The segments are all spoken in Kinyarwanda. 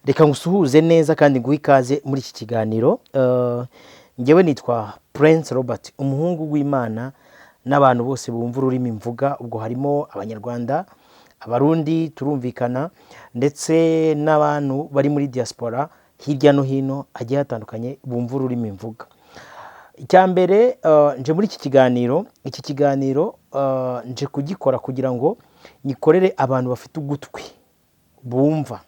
Reka ngusuhuze neza kandi nguhe ikaze muri iki kiganiro. Njyewe nitwa Prince Robert, umuhungu w'Imana n'abantu bose bumva ururimi mvuga. Ubwo harimo Abanyarwanda, Abarundi, turumvikana, ndetse n'abantu bari muri diaspora hirya no hino hagiye hatandukanye bumva ururimi mvuga. Icya mbere, nje muri iki kiganiro, iki kiganiro nje kugikora kugira ngo nyikorere abantu bafite ugutwi bumva,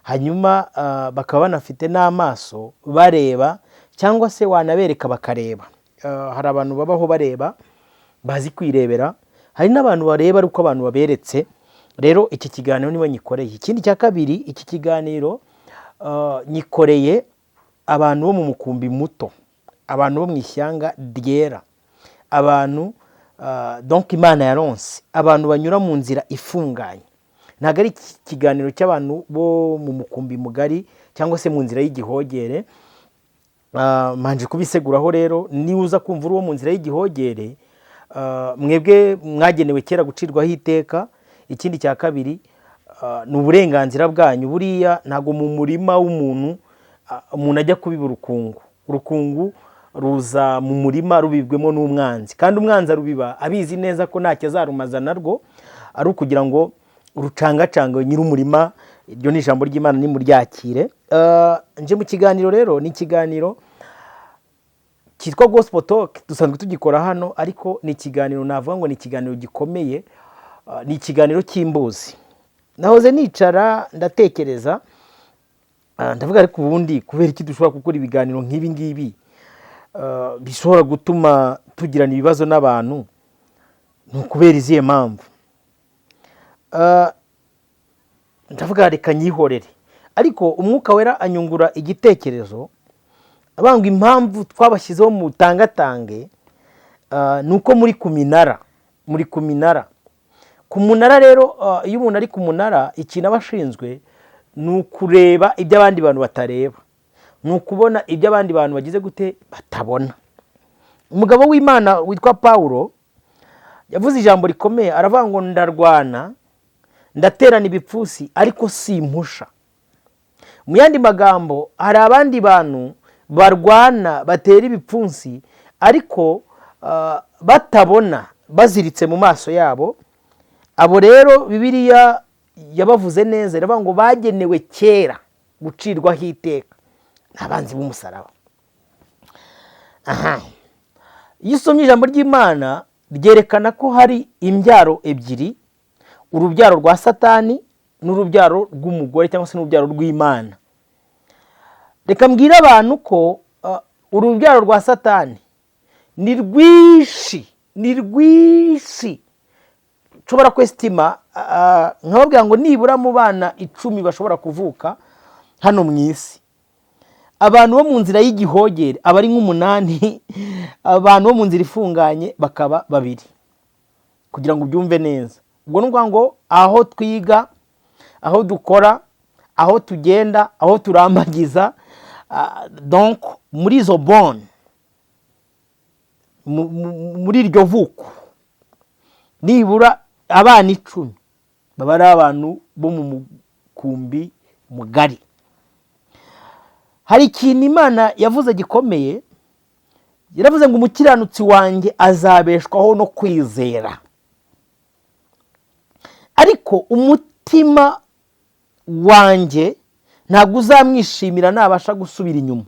hanyuma bakaba banafite n'amaso bareba, cyangwa se wanabereka bakareba. Hari abantu babaho bareba, bazi kwirebera, hari n'abantu bareba ari uko abantu baberetse. Rero iki kiganiro niba nyikoreye. Ikindi cya kabiri, iki kiganiro nyikoreye abantu bo mu mukumbi muto, abantu bo mu ishyanga ryera, abantu donc Imana yaronse, abantu banyura mu nzira ifunganye. Ntabwo ari ikiganiro cy'abantu bo mu mukumbi mugari cyangwa se mu nzira y'igihogere. Manje kubiseguraho rero, niba uza kumva uri uwo mu nzira y'igihogere, mwebwe mwagenewe kera gucirwaho iteka. Ikindi cya kabiri, ni uburenganzira bwanyu. Buriya ntabwo mu murima w'umuntu umuntu ajya kubiba urukungu. Urukungu ruza mu murima rubibwemo n'umwanzi, kandi umwanzi arubiba abizi neza ko ntacyo azarumaza narwo, ari ukugira ngo urucangacanga nyir'umurima. Iryo ni ijambo ry'Imana, nimuryakire. Nje mu kiganiro rero, ni ikiganiro cyitwa Gospel Talk, dusanzwe tugikora hano, ariko ni ikiganiro navuga ngo ni ikiganiro gikomeye, ni ikiganiro cy'imbuzi. Nahoze nicara ndatekereza, ndavuga: ariko ubundi kubera iki dushobora gukora ibiganiro nk'ibi ngibi bishobora gutuma tugirana ibibazo n'abantu? Ni ukubera izihe mpamvu? Ndavuga reka nyihorere, ariko Umwuka Wera anyungura igitekerezo abanga impamvu twabashyizeho mu tangatange, ni uko muri ku minara, muri ku minara. Ku munara rero, iyo umuntu ari ku munara, ikintu aba ashinzwe ni ukureba ibyo abandi bantu batareba, ni ukubona ibyo abandi bantu bagize gute batabona. Umugabo w'Imana witwa Pawulo yavuze ijambo rikomeye, aravuga ngo: "Ndarwana, ndaterana ibipfunsi, ariko simpusha." Mu yandi magambo, hari abandi bantu barwana, batera ibipfunsi, ariko batabona, baziritse mu maso yabo. Abo rero Bibiliya yabavuze neza, iravuga ngo bagenewe kera gucirwaho iteka, ni abanzi b'umusaraba. Aha, iyo usomye ijambo ry'Imana ryerekana ko hari imbyaro ebyiri: urubyaro rwa Satani n'urubyaro rw'umugore, cyangwa se n'urubyaro rw'Imana. Reka mbwire abantu ko urubyaro rwa Satani ni rwinshi, ni rwinshi. Nshobora kwesitima nkababwira ngo nibura mu bana 10 bashobora kuvuka hano mu isi, abantu bo mu nzira y'igihogere aba ari nk'umunani, abantu bo mu nzira ifunganye bakaba babiri. Kugira ngo ubyumve neza, ubwo ni ukuvuga ngo aho twiga, aho dukora, aho tugenda, aho turambagiza, donc muri izo bone, muri iryo vuko, nibura abana 10 baba ari abantu bo mu mukumbi mugari. Hari ikintu Imana yavuze gikomeye, yaravuze ngo: "Umukiranutsi wanjye azabeshwaho no kwizera, ariko umutima wanjye ntabwo uzamwishimira nabasha gusubira inyuma."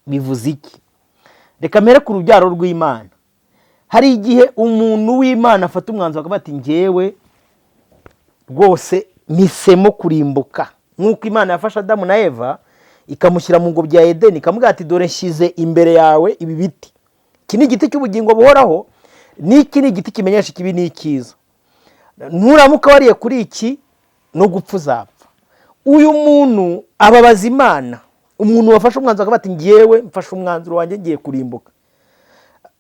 Bivuze iki? Reka mpere ku rubyaro rw'Imana. Hari igihe umuntu w'Imana afata umwanzuro akavuga ati: "Ngewe rwose mpisemo kurimbuka," nk'uko Imana yafashe Adamu na Eva ikamushyira mu ngobyi ya Edeni, ikamubwira ati: "Dore nshyize imbere yawe ibi biti, iki ni igiti cy'ubugingo buhoraho, n'iki ni igiti kimenyesha ikibi n'icyiza. Nuramuka wariye kuri iki, no gupfa uzapfa." Uyu muntu ababaza Imana. Umuntu wafashe umwanzuro akavuga ati: "Ngewe mfashe umwanzuro wanjye, ngiye kurimbuka,"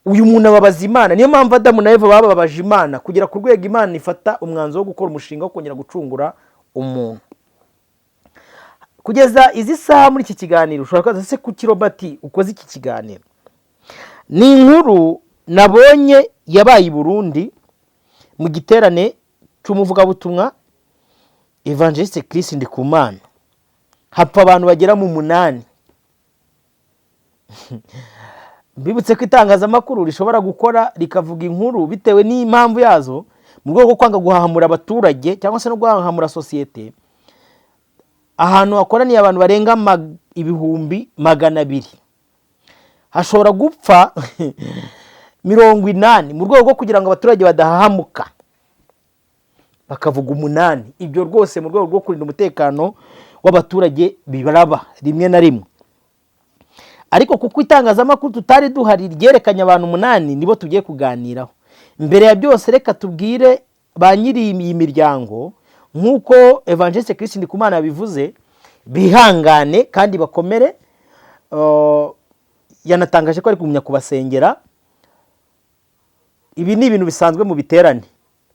uyu muntu ababaza Imana. Niyo mpamvu Adamu na Eva bababaje Imana kugera ku rwego Imana ifata umwanzuro wo gukora umushinga wo kongera gucungura umuntu. Kugeza izi saha muri iki kiganiro ushobora kubaza: "Se kuki Robert ukoze iki kiganiro?" Ni inkuru nabonye yabaye i Burundi mu giterane cy'umuvugabutumwa Evangeliste Chris Ndikumana. Hapfa abantu bagera mu 8. Mbibutse ko itangazamakuru rishobora gukora rikavuga inkuru bitewe n'impamvu yazo, mu rwego rwo kwanga guhahamura abaturage cyangwa se no guhahamura sosiyete. Ahantu hakoraniye abantu barenga 200,000 hashobora gupfa 80, mu rwego rwo kugira ngo abaturage badahahamuka bakavuga 8. Ibyo rwose mu rwego rwo kurinda umutekano w'abaturage biraba rimwe na rimwe. Ariko kuko itangazamakuru tutari duhari ryerekanye abantu 8, nibo tugiye kuganiraho. Mbere ya byose, reka tubwire ba nyiri iyi miryango, nk'uko Évangéliste Chris Ndikumana yabivuze, bihangane kandi bakomere. Yanatangaje ko ari kugumya kubasengera. Ibi ni ibintu bisanzwe mu biterane.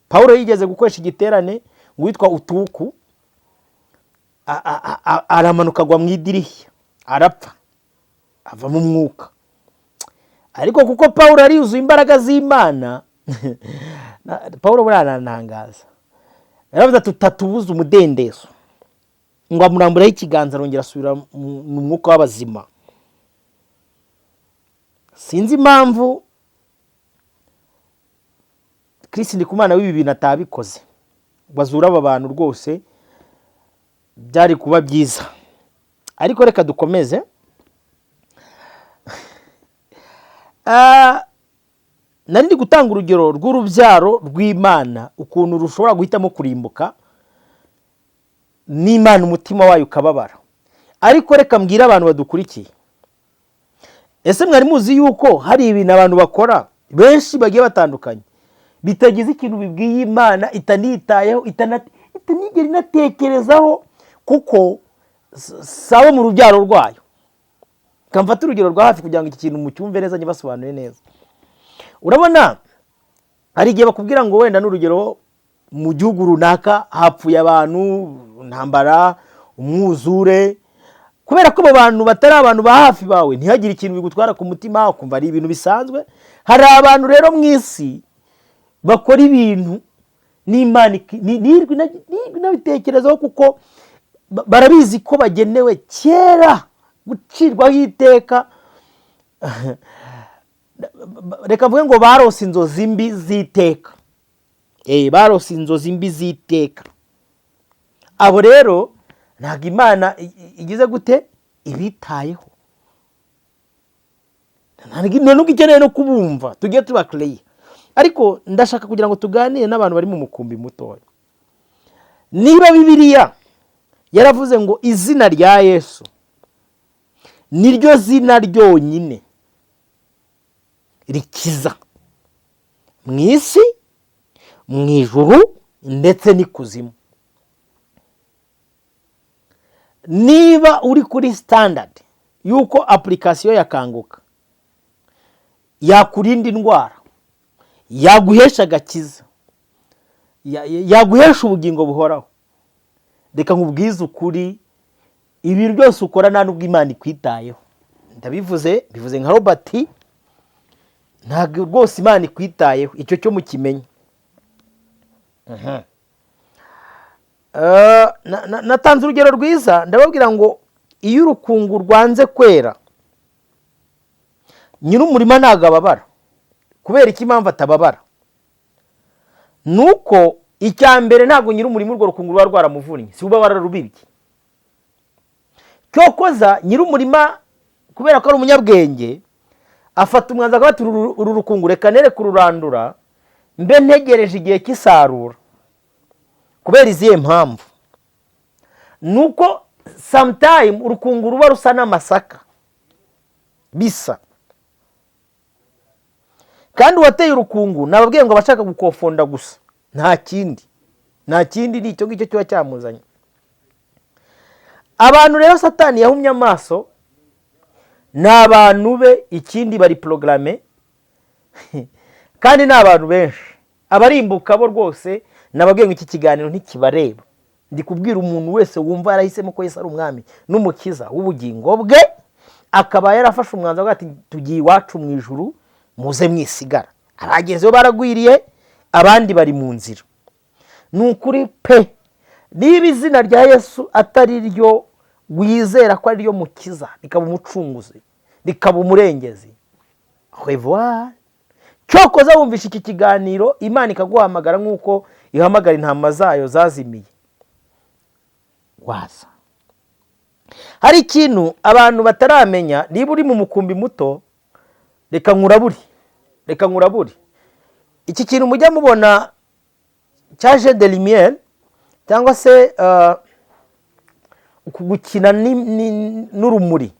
Paul yigeze gukoresha igiterane ngo witwa Utuku aramanuka agwa mu idirishya, arapfa, ava mu mwuka. Ariko kuko Paul yari yuzuye imbaraga z'Imana, Paul buriya arantangaza, yaravuze ati: "Utatubuza umudendezo." Ngo amuramburaho ikiganza, arongera asubira mu mwuka w'abazima. Sinzi impamvu Chris Ndikumana w'ibi bintu atabikoze ngo azure aba bantu, rwose byari kuba byiza. Ariko reka dukomeze. Nari ndi gutanga urugero rw'urubyaro rw'Imana, ukuntu rushobora guhitamo kurimbuka n'Imana umutima wayo ukababara. Ariko reka mbwire abantu badukurikiye: ese mwari muzi yuko hari ibintu abantu bakora benshi bagiye batandukanye bitagize ikintu bibwiye Imana, itanitayeho, itanigera inatekerezaho, kuko sabo mu rubyaro rwayo? Reka mfate urugero rwa hafi kugira ngo iki kintu mucyumve neza, ntibasobanure neza. Urabona hari igihe bakubwira ngo wenda n'urugero mu gihugu runaka hapfuye abantu, intambara, umwuzure. Kubera ko abo bantu batari abantu ba hafi bawe, ntihagire ikintu bigutwara ku mutima, ukumva ari ibintu bisanzwe. Hari abantu rero mu isi bakora ibintu n'Imana ntirirwe inabitekerezaho, kuko barabizi ko bagenewe kera gucirwaho iteka. Reka mvuge ngo barose inzozi mbi z'iteka. Barose inzozi mbi z'iteka. Abo rero ntabwo Imana igize gute ibitayeho, nta nubwo ikeneye no kubumva. Tujye tuba clear. Ariko ndashaka kugira ngo tuganire n'abantu bari mu mukumbi mutoya. Niba Bibiliya yaravuze ngo izina rya Yesu niryo zina ryonyine rikiza mu isi, mu ijuru ndetse n'ikuzimu, niba uri kuri standard y'uko application ya Kanguka yakurinda indwara, yaguhesha agakiza, yaguhesha ubugingo buhoraho, reka nkubwize ukuri: ibintu byose ukora nta nubwo Imana ikwitayeho. Ndabivuze, bivuze nka Robert, ntabwo rwose Imana ikwitayeho. Icyo cyo mukimenye. Natanze urugero rwiza, ndababwira ngo iyo urukungu rwanze kwera, nyir'umurima ntabwo ababara. Kubera iki? Impamvu atababara ni uko icya mbere, ntabwo nyir'umurima urwo rukungu ruba rwaramuvunnye, si uba wararubibye. Cyokoza nyir'umurima, kubera ko ari umunyabwenge, afata umwanzuro akavuga ati: Uru rukungu reka nere kururandura, mbe ntegereje igihe cy'isarura." Kubera izihe mpamvu? Ni uko sometime urukungu ruba rusa n'amasaka bisa, kandi uwateye urukungu, nababwiye ngo abashaka gukofonda gusa, nta kindi, nta kindi, ni icyo ngicyo kiba cyamuzanye. Abantu rero Satani yahumye amaso ni abantu be. Ikindi, bari porogaramu kandi ni abantu benshi. Abarimbuka bo rwose nababwiye ngo iki kiganiro ntikibareba. Ndi kubwira umuntu wese wumva yarahisemo ko Yesu ari umwami n'umukiza w'ubugingo bwe, akaba yarafashe umwanzuro ati: "Tugiye iwacu mu ijuru, muze mwisigara." Abagezeho baragwiriye, abandi bari mu nzira. Ni ukuri pe, niba izina rya Yesu atari ryo Wizera ko ariyo mukiza, rikaba umucunguzi, rikaba umurengezi. Revoir. Cyokoza wumvisha iki kiganiro, Imana ikaguhamagara nk'uko ihamagara intama zayo zazimiye, waza. Hari ikintu abantu bataramenya. Niba uri mu mukumbi muto, reka nkurabure, reka nkurabure. Iki kintu mujya mubona cya jeu de lumière, cyangwa se uku gukina n'urumuri,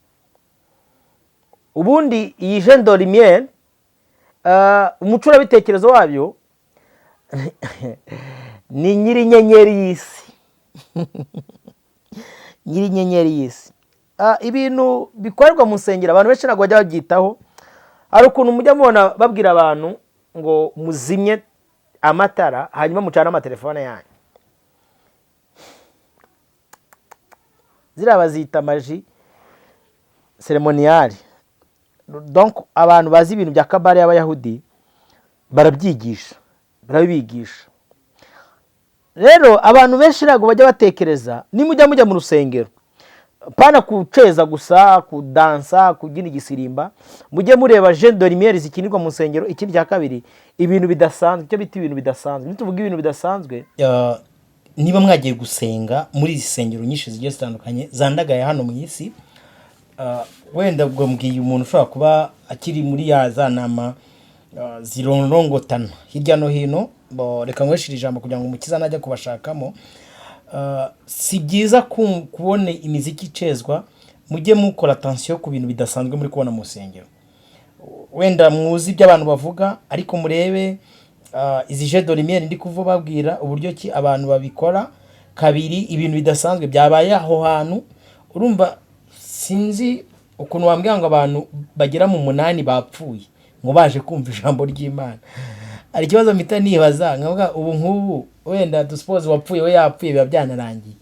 ubundi iyi jeu de lumière, umucurabitekerezo wabyo ni nyiri inyenyeri y'isi, nyiri inyenyeri y'isi. Ibintu bikorerwa mu nsengero, abantu benshi ntabwo bajya babyitaho. Hari ukuntu mujya mubona babwira abantu ngo muzimye amatara, hanyuma mucane amatelefone yanyu. Ziriya bazita magie cérémoniale. Donc abantu bazi ibintu bya Kabale y'Abayahudi barabyigisha, barabibigisha. Rero abantu benshi ntabwo bajya batekereza. Nimujya mujya mu rusengero, pana kuceza gusa, kudansa, kubyina igisirimba, mujye mureba jeux de lumière zikinirwa mu nsengero. Ikindi cya kabiri, ibintu bidasanzwe, icyo bita ibintu bidasanzwe. Nituvuga ibintu bidasanzwe, niba mwagiye gusenga muri izi nsengero nyinshi zigiye zitandukanye zandagaye hano mu isi, wenda ubwo mbwiye umuntu ushobora kuba akiri muri ya za nama zirorongotana hirya no hino, reka nkoreshe iri jambo kugira ngo umukiza najya kubashakamo. Si byiza kubona imiziki icezwa. Mujye mukora attention ku bintu bidasanzwe muri kubona mu rusengero. Wenda muzi ibyo abantu bavuga, ariko murebe izi jeux de lumière ndi kuvuga, babwira uburyo ki abantu babikora. Kabiri, ibintu bidasanzwe byabaye aho hantu. Urumva, sinzi ukuntu wambwira ngo abantu bagera mu 8 bapfuye ngo baje kumva ijambo ry'Imana. Hari ikibazo mpita nibaza nkavuga, ubu nk'ubu wenda dusuppose wapfuye we yapfuye, biba byanarangiye.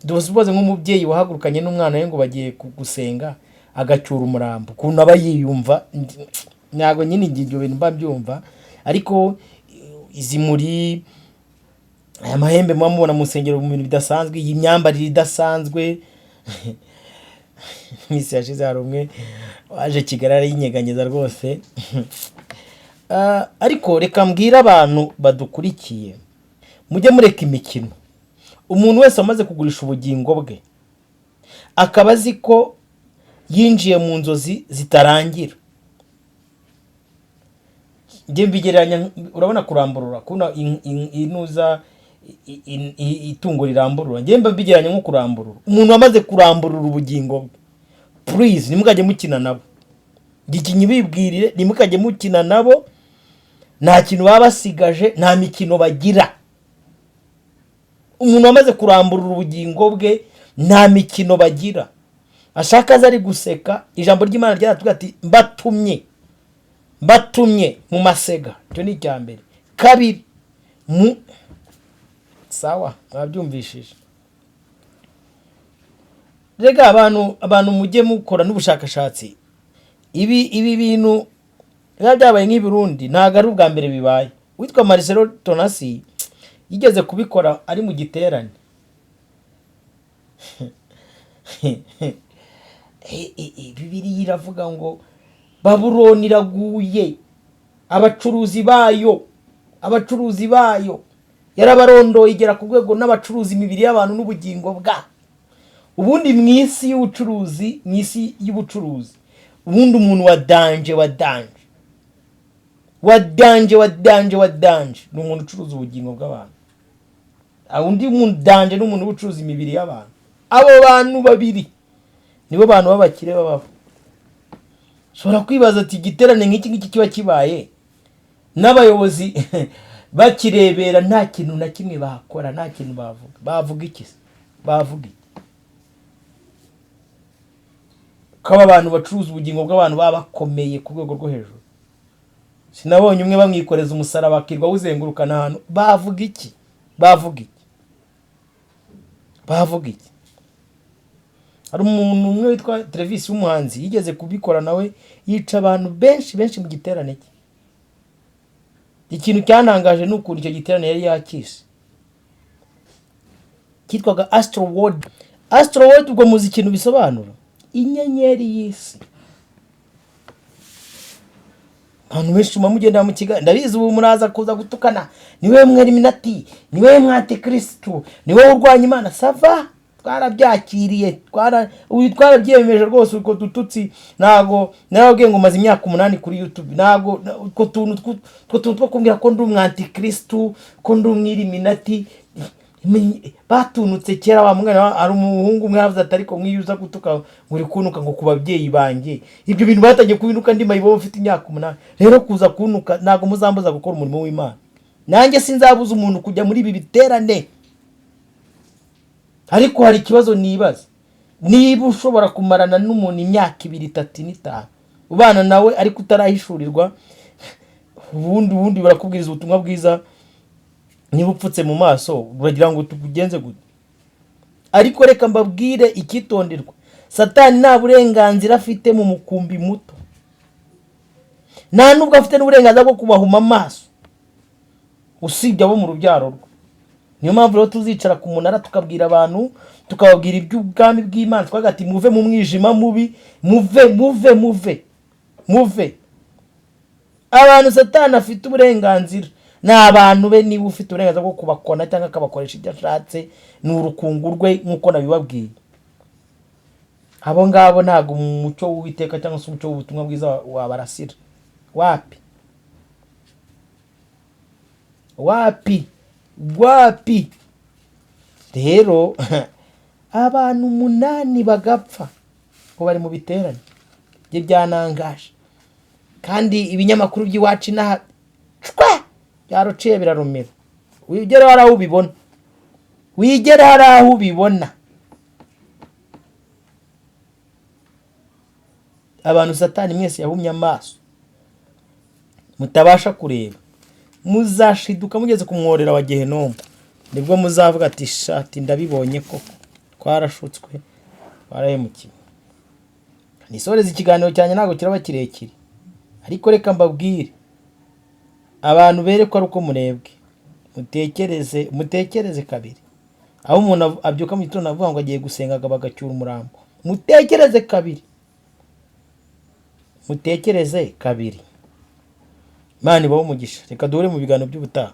Dusuppose nk'umubyeyi wahagurukanye n'umwana we ngo bagiye gusenga, agacyura umurambo, ukuntu aba yiyumva. Ntabwo nyine ibyo bintu mba mbyumva. Ariko izi muri aya mahembe muba mubona mu nsengero, mu bintu bidasanzwe, iyi myambarire idasanzwe. Iminsi yashize hari umwe waje Kigali arayinyeganyeza rwose. Ariko reka mbwire abantu badukurikiye, mujye mureka imikino. Umuntu wese wamaze kugurisha ubugingo bwe, akaba azi ko yinjiye mu nzozi zitarangira, njye mbigereranya, urabona kuramburura, kubona inuza itungo riramburura, njye mba mbigereranya nko kuramburura. Umuntu wamaze kuramburura ubugingo bwe, please, ntimukajye mukina nabo. Iki bibwirire, ntimukajye mukina nabo. Nta kintu baba basigaje, nta mikino bagira. Umuntu wamaze kuramburura ubugingo bwe, nta mikino bagira. Ashaka aza ari guseka. Ijambo ry'Imana ryaratubwira ati: "Mbatumye, mbatumye mu masega." Icyo ni icya mbere. Kabiri, mu sawa mwabyumvishije. Rega abantu mujye mukora n'ubushakashatsi. Ibi bintu biba byabaye nk'i Burundi, ntabwo ari ubwa mbere bibaye. Witwa Marcelo Tonasi yigeze kubikora ari mu giterane. Bibiliya iravuga ngo Babuloni iraguye, abacuruzi bayo, abacuruzi bayo yarabarondoye, igera ku rwego n'abacuruza imibiri y'abantu n'ubugingo bwa. Ubundi mu isi y'ubucuruzi, mu isi y'ubucuruzi, ubundi umuntu wa danger, wa danger, wa danger, wa danger, wa danger ni umuntu ucuruza ubugingo bw'abantu. Undi muntu danger ni umuntu ucuruza imibiri y'abantu. Abo bantu babiri nibo bantu b'abakire babaho. Ushobora kwibaza ati igiterane nk'iki ngiki kiba kibaye n'abayobozi bakirebera, nta kintu na kimwe bakora, nta kintu bavuga. Bavuga iki se? Bavuga iki ko aba bantu bacuruza ubugingo bw'abantu baba bakomeye ku rwego rwo hejuru? Sinabonye umwe bamwikoreza umusaraba, akirwa awuzengurukana ahantu? Bavuga iki? Bavuga iki? Bavuga iki? Hari umuntu umwe witwa Travis w'umuhanzi yigeze kubikora nawe, yica abantu benshi benshi mu giterane cye. Ikintu cyantangaje ni ukuntu icyo giterane yari yakise, cyitwaga Astro World. Asteroid, ubwo muzi ikintu bisobanura? Inyenyeri y'isi. Abantu benshi muba mugenda mu kigali, ndabizi, ubu muraza kuza gutukana: "Niwe mw'Illuminati, niwe mw'antikirisitu, niwe urwanya Imana." Ça va, twarabyakiriye, ubu twarabyemeje rwose. Utwo dututsi ntabwo narababwiye ngo maze imyaka 8 kuri YouTube, ntabwo utwo tuntu two kumbwira ko ndi umwantikirisitu, ko ndi umw'Illuminati, batunutse kera. Wa mwana, hari umuhungu umwe yaravuze ati: "Ariko nk'iyo uza gutuka ngo uri kunuka ngo ku babyeyi banjye." Ibyo bintu batangiye kubinuka ndi mayibobo, mfite imyaka 8. Rero kuza kunuka ntabwo muzambuza gukora umurimo w'Imana. Nanjye sinzabuza umuntu kujya muri ibi biterane, ariko hari ikibazo nibaza: niba ushobora kumarana n'umuntu imyaka 2, 3, 5 ubana nawe ariko utarahishurirwa, ubundi barakubwiriza ubutumwa bwiza, niba upfutse mu maso, uragira ngo tukugenze gute? Ariko reka mbabwire icyitonderwa: Satani nta burenganzira afite mu mukumbi muto, nta nubwo afite n'uburenganzira bwo kubahuma amaso, usibye abo mu rubyaro rwe. Niyo mpamvu rero tuzicara ku munara tukabwira abantu, tukababwira iby'ubwami bw'Imana, twavuga ati: "Muve mu mwijima mubi, muve, muve, muve, muve." Abantu Satani afite uburenganzira ni abantu be. Niba ufite uburenganzira bwo kubakona cyangwa akabakoresha ibyo ashatse, ni urukungu rwe, nk'uko nabibabwiye. Abo ngabo ntabwo umucyo w'Uwiteka cyangwa se umucyo w'ubutumwa bwiza wabarasira. Wapi, wapi, wapi! Rero abantu 8 bagapfa ngo bari mu biterane bye, byanangaje. Kandi ibinyamakuru by'iwacu inaha cwa byaruciye birarumira. Wigere hari aho ubibona, wigere hari aho ubibona. Abantu Satani mwese yahumye amaso mutabasha kureba, muzashiduka mugeze ku mworera wa Gehinomu, nibwo muzavuga ati: "Shati, ndabibonye koko, twarashutswe, twarahemukiwe." Nisoreze ikiganiro cyanjye, ntabwo kiraba kirekire, ariko reka mbabwire: abantu berekwa ari uko murebwe, mutekereze, mutekereze kabiri. Aho umuntu abyuka mu gitondo avuga ngo agiye gusenga, bagacyura umurambo, mutekereze kabiri, mutekereze kabiri. Imana ibahe umugisha. Reka duhure mu biganiro by'ubutaha.